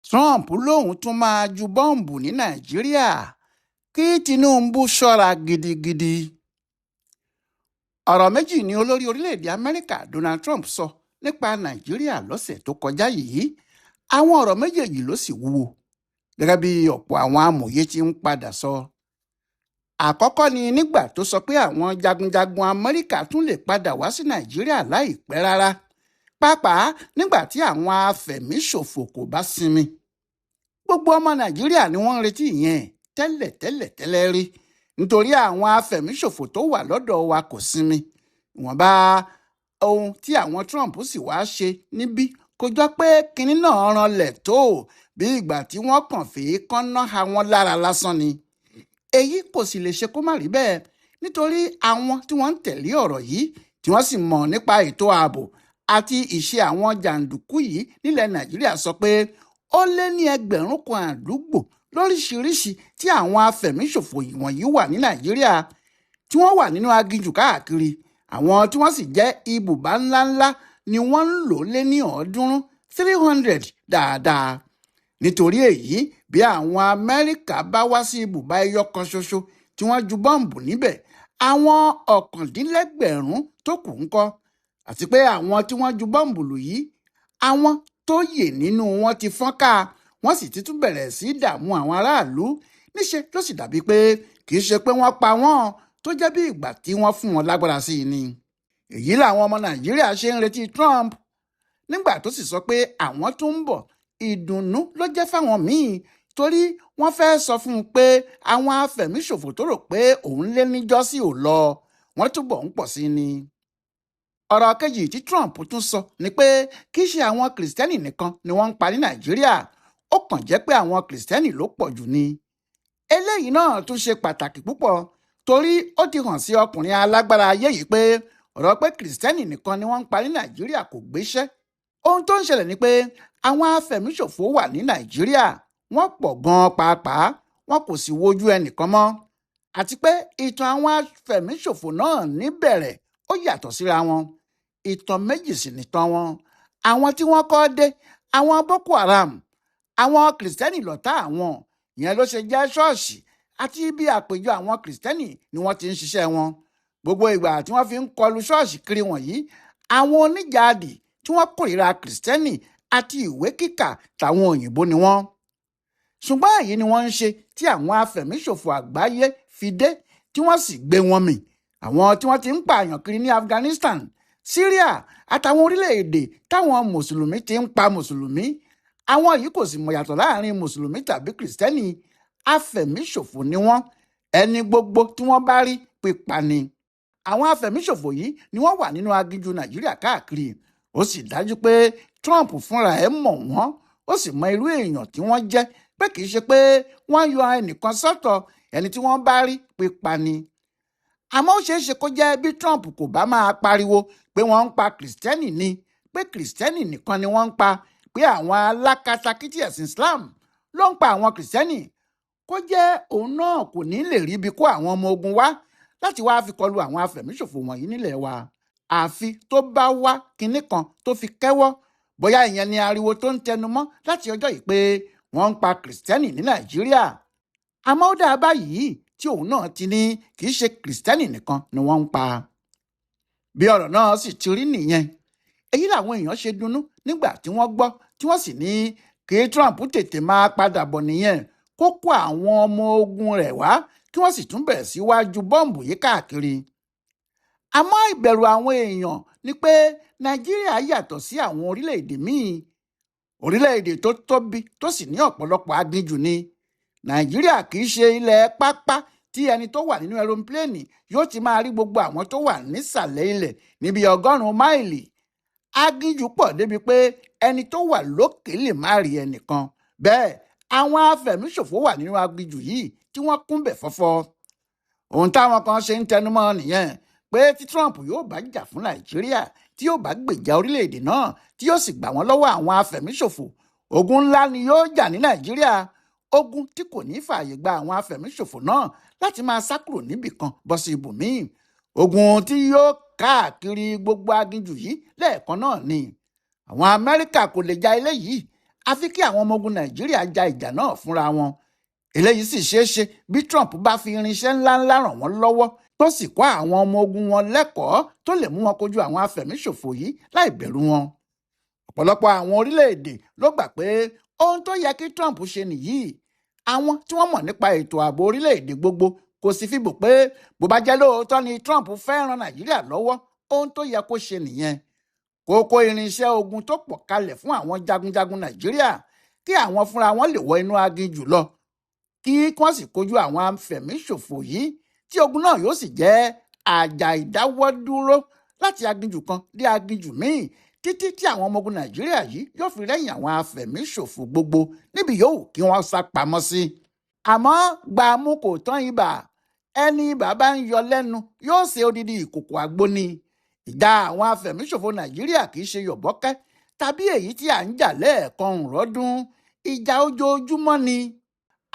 Trump lòun tún máa ju bọ́ǹbù ní Nàìjíríà kí Tinubu ṣọ́ra gidigidi. Ọ̀rọ̀ méjì ni olórí orílẹ̀-èdè Amẹ́ríkà Donald Trump sọ nípa Nàìjíríà lọ́sẹ̀ tó kọjá yìí. Àwọn ọ̀rọ̀ méjèèjì ló sì wúwo, gẹ́gẹ́ bí ọ̀pọ̀ àwọn amòye ti ń padà sọ. Àkọ́kọ́ ni nígbà tó sọ pé àwọn jagunjagun Amẹ́ríkà tún lè padà wá sí Nàìjíríà láìpẹ́ rárá, pàápàá nígbà tí àwọn afẹ̀míṣòfò kò bá sinmi. Gbogbo ọmọ Nàìjíríà ni wọ́n ń retí ìyẹn tẹ́lẹ̀ tẹ́lẹ̀ tẹ́lẹ̀ rí, nítorí àwọn afẹ̀míṣòfò tó wà lọ́dọ̀ wa kò sinmi. Ìwọ̀nba ohun tí àwọn Trump sì wá ṣe níbí kò jọ pé kinní náà ranlẹ̀ tó, bí ìgbà tí wọ́n kàn fi kánná ha wọn lára lásán ni. Èyí kò sì lè ṣe kó má rí bẹ́ẹ̀, nítorí àwọn tí wọ́n ń tẹ̀lé ọ̀rọ̀ yìí tí wọ́n sì mọ̀ nípa ètò ààbò àti ìṣe àwọn jàǹdùkú yìí nílẹ̀ Nàìjíríà sọ pé ó lé ní 1,000 àdúgbò lóríṣiríṣi tí àwọn afẹ̀míṣòfò wọ̀nyí wà ní Nàìjíríà, tí wọ́n wà nínú aginjù káàkiri. Àwọn tí wọ́n sì jẹ́ ibùba ńláńlá ni wọ́n ń lò lé ní 300 300 dáadáa. Nítorí èyí, bí àwọn Amẹ́ríkà bá wá sí ibùba ẹyọ kan ṣoṣo tí wọ́n ju bọ́ǹbù níbẹ̀, àwọn 19,000 tó kù ń kọ́. Àti pé àwọn tí wọ́n ju bọ́ǹbù lù yìí, àwọn tó yè nínú wọn ti fọ́n ká, wọ́n sì ti tún bẹ̀rẹ̀ sí í dààmú àwọn aráàlú. Níṣe ló sì dàbí pé kì í ṣe pé wọ́n pa wọ́n, tó jẹ́ bí ìgbà tí wọ́n fún wọn lágbára sí i ni. Èyí làwọn ọmọ Nàìjíríà ṣe ń retí Trump. Nígbà tó sì sọ pé àwọn tó ń bọ̀, ìdùnnú ló jẹ́ fáwọn míì, torí wọ́n fẹ́ sọ fún un pé àwọn afẹ̀míṣòfò tó rò pé òun lé níjọ́sí ò lọ, wọ́n túbọ̀ ń pọ̀ sí i ni. Ọ̀rọ̀ kejì tí Trump tún sọ ni pé kì í ṣe àwọn Kìrìsìtẹ́nì nìkan ni wọ́n ń pa ní Nàìjíríà, ó kàn jẹ́ pé àwọn Kìrìsìtẹ́nì ló pọ̀ jù ni. Eléyìí náà tún ṣe pàtàkì púpọ̀, torí ó ti hàn sí ọkùnrin alágbára ayé yìí pé ọ̀rọ̀ pé Kìrìsìtẹ́nì nìkan ni wọ́n ń pa ní Nàìjíríà kò gbéṣẹ́. Ohun tó ń ṣẹlẹ̀ ni pé àwọn afẹ̀míṣòfò wà ní Nàìjíríà, wọ́n pọ̀ gan-an pàápàá, wọn kò sì wojú ẹnìkan mọ́. Àti pé ìtàn àwọn afẹ̀míṣòfò náà níbẹ̀rẹ̀ ó yàtọ̀ síra wọn. Ìtàn méjì sì nìtàn wọn. Àwọn tí wọ́n kọ́ dé, àwọn Boko Haram, àwọn Kìrìsìtẹ́nì lọ̀tá àwọn, ìyẹn ló ṣe jẹ́ ṣọ́ọ̀ṣì àti ibi àpèjọ àwọn Kìrìsìtẹ́nì ni wọ́n ti ń ṣiṣẹ́ wọn. Gbogbo ìgbà tí wọ́n fi ń kọlu ṣọ́ọ̀ṣì kiri wọ̀nyí, àwọn oníjàádì tí wọ́n kórìíra Kìrìsìtẹ́nì àti ìwé kíkà tàwọn òyìnbó ni wọ́n. Ṣùgbọ́n èyí ni wọ́n ń ṣe tí àwọn afẹ̀míṣòfò àgbáyé fi dé, tí wọ́n sì gbé wọn mì. Àwọn tí wọ́n ti ń pààyàn kiri ní Afghanistan, Syria àtàwọn orílẹ̀-èdè táwọn mùsùlùmí ti ń pa mùsùlùmí. Àwọn yìí kò sì mọ̀ yàtọ̀ láàrin mùsùlùmí tàbí Kìrìsìtẹ́nì. Afẹ̀míṣòfò ni wọ́n, ẹni gbogbo tí wọ́n bá rí pípa ni. Àwọn afẹ̀míṣòfò yìí ni wọ́n wà nínú aginjù Nàìjíríà káàkiri. Ó sì dájú pé Trump fúnra ẹ̀ mọ̀ wọ́n, ó sì mọ irú èèyàn tí wọ́n jẹ́, pé kì í ṣe pé wọ́n yọ ẹnìkan sọ́tọ̀, ẹni tí wọ́n bá rí pípa ni. Àmọ́ ó ṣeé ṣe kó jẹ́ bí Trump kò bá máa pariwo pé wọ́n ń pa Kìrìsìtẹ́nì ni, pé Kìrìsìtẹ́nì nìkan ni wọ́n ń pa, pé àwọn alákatakítí ẹ̀sìn Islam ló ń pa àwọn Kìrìsìtẹ́nì, kó jẹ́ òun náà kò ní lè ríbi kó àwọn ọmọ ogun wá láti wá fi kọlu àwọn afẹ̀míṣòfò wọ̀nyí nílẹ̀ wa. Àfi tó bá wá kinní kan tó fi kẹ́wọ́, bóyá ìyẹn ni ariwo tó ń tẹnu mọ́ láti ọjọ́ yìí pé wọ́n ń pa Kìrìsìtẹ́nì ní Nàìjíríà. Àmọ́ ó dáa báyìí tí òun náà ti ní kì í ṣe Kìrìsìtẹ́nì nìkan ni wọ́n ń pa. Bí ọ̀rọ̀ náà sì ti rí nìyẹn. Èyí làwọn èèyàn ṣe dunnú nígbà tí wọ́n gbọ́, tí wọ́n sì ní kí Trump tètè máa padà bọ̀ nìyẹn, kó kó àwọn ọmọ ogun rẹ̀ wá kí wọ́n sì tún bẹ̀rẹ̀ sí wá ju bọ́ǹbù yìí káàkiri. Àmọ́ ìbẹ̀rù àwọn èèyàn ni pé Nàìjíríà yàtọ̀ sí àwọn orílẹ̀-èdè míì. Orílẹ̀-èdè tó tóbi tó sì ní ọ̀pọ̀lọpọ̀ aginjù ni. Nàìjíríà kì í ṣe ilẹ̀ pápá tí ẹni tó wà nínú ẹropléènì yóò ti máa rí gbogbo àwọn tó wà nísàlẹ̀ ilẹ̀ níbi 100 máìlì. Aginjù pọ̀ débi pé ẹni tó wà lókè lè má rí ẹnìkan. Bẹ́ẹ̀ àwọn afẹ̀míṣòfò wà nínú aginjù yìí tí wọ́n kúnbẹ̀ fọ́fọ́. Ohun táwọn kan ṣe ń tẹnumọ́ nìyẹn pé tí Trump yóò bá jà fún Nàìjíríà, tí yóò bá gbèjà orílẹ̀-èdè náà, tí yóò sì gbà wọ́n lọ́wọ́ àwọn afẹ̀míṣòfò, ogun ńlá ni yóò jà ní Nàìjíríà. Ogun tí kò ní fààyè gba àwọn afẹ̀míṣòfò náà láti máa sá kúrò níbì kan bọ́ sí ibòmíì. Ogun tí yóò káàkiri gbogbo aginjù yìí lẹ́ẹ̀kan náà ni. Àwọn Amẹ́ríkà kò lè ja eléyìí. Àfi kí àwọn ọmọ ogun Nàìjíríà ja ìjà náà fúnra wọn. Eléyìí sì ṣeé ṣe bí Trump bá fi irinṣẹ́ ńláńlá ràn wọ́n lọ́wọ́, tó sì kọ́ àwọn ọmọ ogun wọn lẹ́kọ̀ọ́ tó lè mú wọn kojú àwọn afẹ̀míṣòfò yìí láì bẹ̀rù wọn. Ọ̀pọ̀lọpọ̀ àwọn orílẹ̀-èdè ló gbà pé ohun tó yẹ kí Trump ṣe nìyí. Àwọn tí wọ́n mọ̀ nípa ètò ààbò orílẹ̀-èdè gbogbo kò sì fìbò pé bó bá jẹ́ lóòótọ́ ni Trump fẹ́ ran Nàìjíríà lọ́wọ́, ohun tó yẹ kó ṣe nìyẹn. Kó kó irinṣẹ́ ogun tó pọ̀ kalẹ̀ fún àwọn jagunjagun Nàìjíríà, kí àwọn fúnra wọn lè wọ inú aginjù lọ, kí wọ́n sì kojú àwọn afẹ̀míṣòfò yìí, tí ogun náà yóò sì jẹ́ àjà ìdáwọ́dúró láti aginjù kan dé aginjù míì, títí tí àwọn ọmọ ogun Nàìjíríà yìí yóò fi rẹ́yìn àwọn afẹ̀míṣòfò gbogbo níbi yòówù kí wọ́n sá pamọ́ sí. Àmọ́ gbàmú kò tán ibà, ẹni ibà bá ń yọ lẹ́nu yóò ṣe odidi ìkòkò àgbo ni. Ìjà àwọn afẹ̀míṣòfò Nàìjíríà kì í ṣe yọ̀bọ́kẹ́ tàbí èyí tí à ń jà lẹ́ẹ̀kan rọ́dún, ìjà ojoojúmọ́ ni.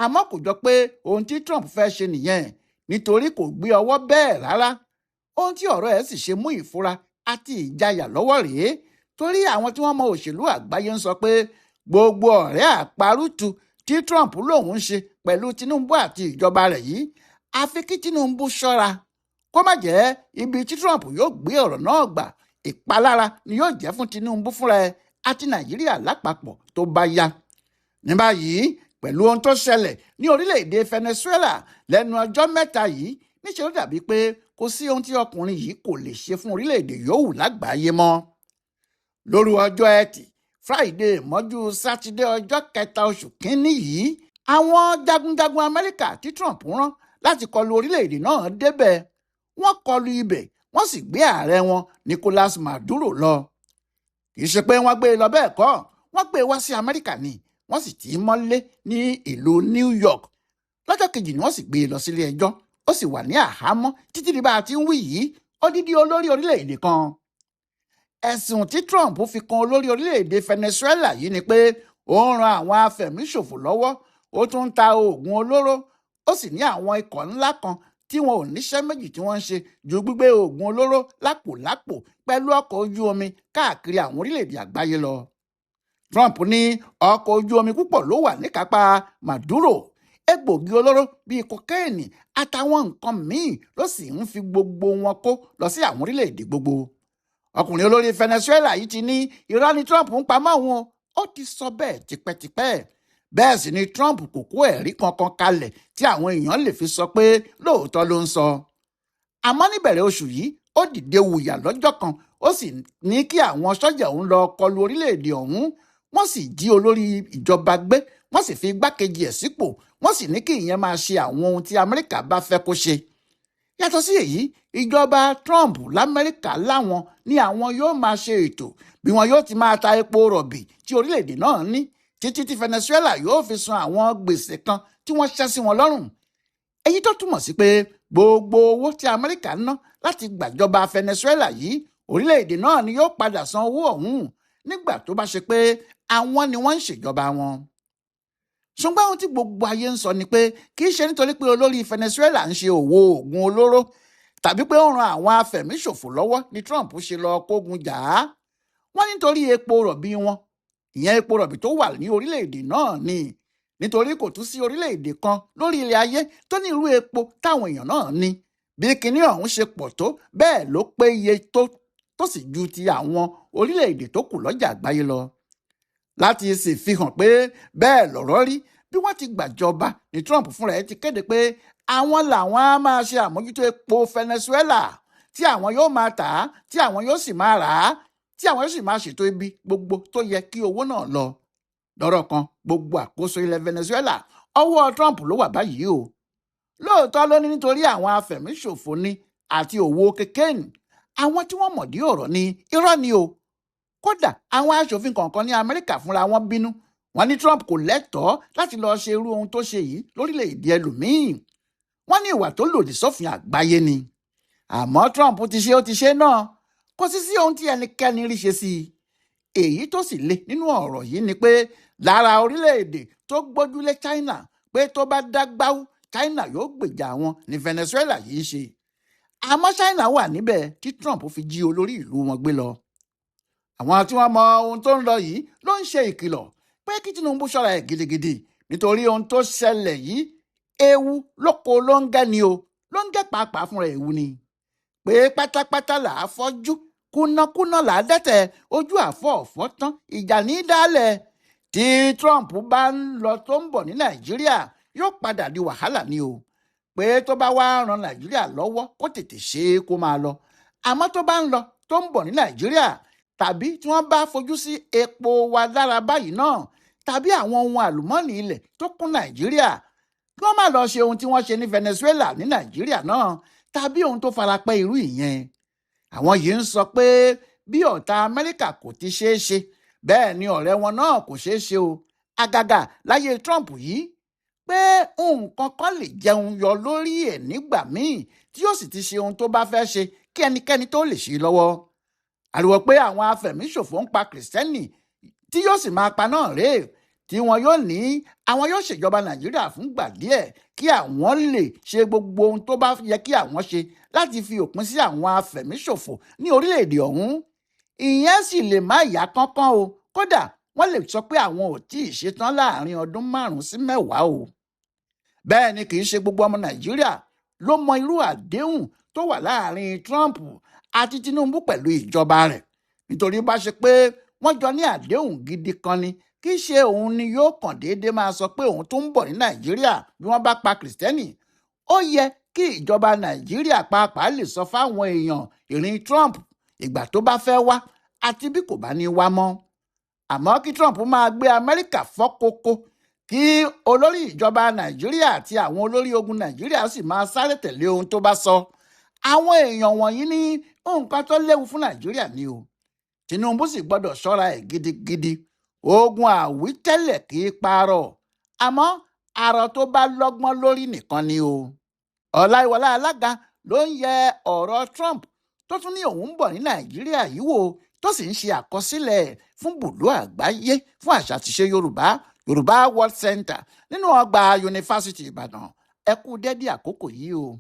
Àmọ́ kò jọ pé ohun tí Trump fẹ́ ṣe nìyẹn, nítorí kò gbé ọwọ́ bẹ́ẹ̀ rárá. Ohun tí ọ̀rọ̀ ẹ̀ sì ṣe mú ìfura àti ìjayà lọ́wọ́ rèé, torí àwọn tí wọ́n mọ òṣèlú àgbáyé ń sọ pé gbogbo ọ̀rẹ́ àparùtù tí Trump lòun ń ṣe pẹ̀lú Tinubu àti ìjọba rẹ̀ yìí, àfi kí Tinubu ṣọ́ra kó má jẹ́ ibi tí Trump yóò gbé ọ̀rọ̀ náà gbà, ìpalára ni yóò jẹ́ fún Tinubu fúnra ẹ̀ àti Nàìjíríà lápapọ̀ tó bá yá. Ní báyìí, pẹ̀lú ohun tó ṣẹlẹ̀ ní orílẹ̀-èdè Venezuela lẹ́nu ọjọ́ mẹ́ta yìí, níṣẹ́ ló dàbí pé kò sí ohun tí ọkùnrin yìí kò lè ṣe fún orílẹ̀-èdè yòówù lágbàáyé mọ́. Lóru ọjọ́ Ẹtì Friday mọ́jú Sátidé ọjọ́ kẹta oṣù kínní yìí, àwọn jagunjagun Amẹ́ríkà tí Trump rán láti kọlu orílẹ̀-èdè náà débẹ̀. Wọ́n kọlu ibẹ̀, wọ́n sì gbé ààrẹ wọn Nicolas Maduro lọ. Kì í ṣe pé wọ́n gbé e lọ bẹ́ẹ̀ kọ́, wọ́n gbé e wá sí Amẹ́ríkà ni, wọ́n sì tì í mọ́lé ní ìlú New York. Lọ́jọ́ kejì ni wọ́n sì gbé e lọ sílé ẹjọ́, ó sì wà ní àhámọ́ títí di bá a ti ń wí yìí, odidi olórí orílẹ̀-èdè kan. Ẹ̀sùn tí Trump fi kan olórí orílẹ̀-èdè Venezuela yìí ni pé ó ń ran àwọn afẹ̀míṣòfò lọ́wọ́, ó tún ń ta oògùn olóró, ó sì ní àwọn ikọ̀ ńlá kan tí wọn ò níṣẹ́ méjì tí wọ́n ń ṣe ju gbígbé oògùn olóró lápòlápò pẹ̀lú ọkọ̀ ojú omi káàkiri àwọn orílẹ̀-èdè àgbáyé lọ. Trump ní ọkọ̀ ojú omi púpọ̀ ló wà níkápá Maduro, egbògi olóró bíi kokéènì àtàwọn nǹkan míì ló sì ń fi gbogbo wọn kó lọ sí àwọn orílẹ̀-èdè gbogbo. Ọkùnrin olórí Venezuela yìí ti ní irọ́ ni Trump ń pamọ́ òun, ó ti sọ bẹ́ẹ̀ tipẹ́tipẹ́. Bẹ́ẹ̀ sì ni Trump kò kó ẹ̀rí kankan kalẹ̀ tí àwọn èèyàn lè fi sọ pé lóòótọ́ ló ń sọ. Àmọ́ níbẹ̀rẹ̀ oṣù yìí, ó dìde wùyà lọ́jọ́ kan, ó sì ní kí àwọn sọ́jà òun lọ kọlu orílẹ̀-èdè ọ̀hún. Wọ́n sì jí olórí ìjọba gbé, wọ́n sì fi igbákejì ẹ̀ sípò, wọ́n sì ní kí ìyẹn máa ṣe àwọn ohun tí Amẹ́ríkà bá fẹ́ kó ṣe. Yàtọ̀ sí èyí, ìjọba Trump l'Amẹ́ríkà láwọn ní àwọn yóò máa ṣe ètò bí wọn yóò ti máa ta epo rọ̀bì tí orílẹ̀-èdè náà ní, títí tí Venezuela yóò fi san àwọn gbèsè kan tí wọ́n ṣẹ́ sí wọn lọ́rùn. Èyí tó túmọ̀ sí pé gbogbo owó tí Amẹ́ríkà ná láti gbàjọba Venezuela yìí, orílẹ̀-èdè náà ni yóò padà san owó ọ̀hún nígbà tó bá ṣe pé àwọn ni wọ́n ń ṣèjọba wọn. Ṣùgbọ́n ohun tí gbogbo ayé ń sọ ni pé kì í ṣe nítorí pé olórí Venezuela ń ṣe òwò oògùn olóró tàbí pé ó ran àwọn afẹ̀míṣòfò lọ́wọ́ ni Trump ṣe lọ kógun jà á. Wọ́n nítorí epo rọ̀bì wọn, ìyẹn epo rọ̀bì tó wà ní orílẹ̀-èdè náà ni, nítorí kò tún sí orílẹ̀-èdè kan lórí ilẹ̀ ayé tó ní irú epo táwọn èèyàn náà ní. Bí kinní ọ̀hún ṣe pọ̀ tó bẹ́ẹ̀ ló pé iye tó sì ju ti àwọn orílẹ̀-èdè tó kù lọ́jà àgbáyé lọ. Láti sì fi hàn pé bẹ́ẹ̀ lọ̀rọ̀ rí, bí wọ́n ti gbàjọba ni Trump fúnra ẹ̀ ti kéde pé àwọn làwọn á máa ṣe àmójútó epo Venezuela, tí àwọn yóò máa tà á, tí àwọn yóò sì máa rà á, tí àwọn yóò sì máa ṣètò ibi gbogbo tó yẹ kí owó náà lọ. Lọ́rọ̀ kan, gbogbo àkóso ilẹ̀ Venezuela ọwọ́ Trump ló wà báyìí o. Lóòótọ́ ló ní nítorí àwọn afẹ̀míṣòfò ni àti òwò kékéènì, àwọn tí wọ́n mọ̀dí ọ̀rọ̀ ni irọ́ ni o. Kódà àwọn aṣòfin kọ̀ọ̀kan ní Amẹ́ríkà fúnra wọn bínú, wọ́n ní Trump kò lẹ́tọ̀ọ́ láti lọ́ọ́ ṣe irú ohun tó ṣe yìí lórílẹ̀‐èdè ẹlòmíín. Wọ́n ní ìwà tó lòdì sófin àgbáyé ni. Àmọ́ Trump ti ṣe ó ti ṣe náà, kò sí sí ohun tí ẹnikẹ́ni rí ṣe sí i. Èyí tó sì le nínú ọ̀rọ̀ yìí ni pé lára orílẹ̀-èdè tó gbójúlé China pé tó bá dágbáwú China yóò gbèjà wọn ní Venezuela yìí ṣe. Àmọ́ China wà níbẹ̀ tí Trump fi jí olórí ìlú wọn gbé lọ. Àwọn tí wọ́n mọ ohun tó ń lọ yìí ló ń ṣe ìkìlọ̀ Pé kí Tinubu ṣọ́ra ẹ̀ gidigidi, nítorí ohun tó ṣẹlẹ̀ yìí, ewu lóko ló ń gẹ́ ni o, ló ń gẹ́ pàápàá fúnra ewu ni. Pé pátápátá là á fọ́jú, kúnnákúnná là á dẹ́tẹ̀, ojú àfọ̀ọ̀fọ́ tán, ìjà ní í dálẹ̀. Tí Trump bá ń lọ tó ń bọ̀ ní Nàìjíríà, yóò padà di wàhálà ni o. Pé tó bá wá ran Nàìjíríà lọ́wọ́, kó tètè ṣe é kó máa lọ. Àmọ́ tó bá ń lọ tó ń bọ̀ ní Nàìjíríà, tàbí tí wọ́n bá fojú sí epo wa lára báyìí náà, tàbí àwọn ohun àlùmọ́ọ́nì ilẹ̀ tó kún Nàìjíríà, kí wọ́n má lọ ṣe ohun tí wọ́n ṣe ní Venezuela ní Nàìjíríà náà, tàbí ohun tó farapẹ́ irú ìyẹn. Àwọn yìí ń sọ pé bí ọ̀tá Amẹ́ríkà kò ti ṣeé ṣe, bẹ́ẹ̀ ni ọ̀rẹ́ wọn náà kò ṣeé ṣe o, àgàgà láyé Trump yìí, pé nǹkan kan lè jẹun yọ lórí ẹ̀ nígbà míì tí yóò sì ti ṣe ohun tó bá fẹ́ ṣe kí ẹnikẹ́ni tó lè ṣe lọ́wọ́. Ariwo pé àwọn afẹ̀míṣòfò ń pa Kìrìsìtẹ́nì tí yóò sì máa pa náà rèé, tí wọn yóò ní àwọn yóò ṣèjọba Nàìjíríà fúngbà díẹ̀ kí àwọn lè ṣe gbogbo ohun tó bá yẹ kí àwọn ṣe láti fi òpin sí àwọn afẹ̀míṣòfò ní orílẹ̀-èdè ọ̀hún. Ìyẹn sì lè má yá kánkán o, kódà wọ́n lè sọ pé àwọn ò tí ì ṣetán láàrin ọdún 5 sí 10 o. Bẹ́ẹ̀ ni kì í ṣe gbogbo ọmọ Nàìjíríà ló mọ irú àdéhùn tó wà láàrin Trump àti Tinubu pẹ̀lú ìjọba rẹ̀, nítorí bá ṣe pé wọ́n jọ ní àdéhùn gidi kan ni, kì í ṣe òun ni yóò kàn déédéé máa sọ pé òun tó ń bọ̀ ní Nàìjíríà bí wọ́n bá pa Kìrìsìtẹ́nì. Ó yẹ kí ìjọba Nàìjíríà pàápàá lè sọ fáwọn èèyàn ìrìn Trump, ìgbà tó bá fẹ́ wá àti bí kò bá ní wá mọ́. Àmọ́ kí Trump máa gbé Amẹ́ríkà fọ́kókó, kí olórí ìjọba Nàìjíríà àti àwọn olórí ogun Nàìjíríà sì máa sáré tẹ̀lé ohun tó bá sọ, àwọn èèyàn wọ̀nyí ní nǹkan tó léwu fún Nàìjíríà ni o. Tinubu sì gbọ́dọ̀ ṣọ́ra ẹ̀ gidigidi. Ogun àwítẹ́lẹ̀ kì í parọ́, àmọ́ àrò tó bá lọ́gbọ́n lórí nìkan ni o. Ọláìwọlá Alága ló ń yẹ ọ̀rọ̀ Trump tó tún ní òun ń bọ̀ ní Nàìjíríà yìí wò, tó sì ń ṣe àkọsílẹ̀ fún bùdó àgbáyé fún àṣà àtiṣe Yorùbá, Yorùbá World Center, nínú ọgbà Yunifásitì Ìbàdàn. Ẹ kú dédé àkókò yìí o.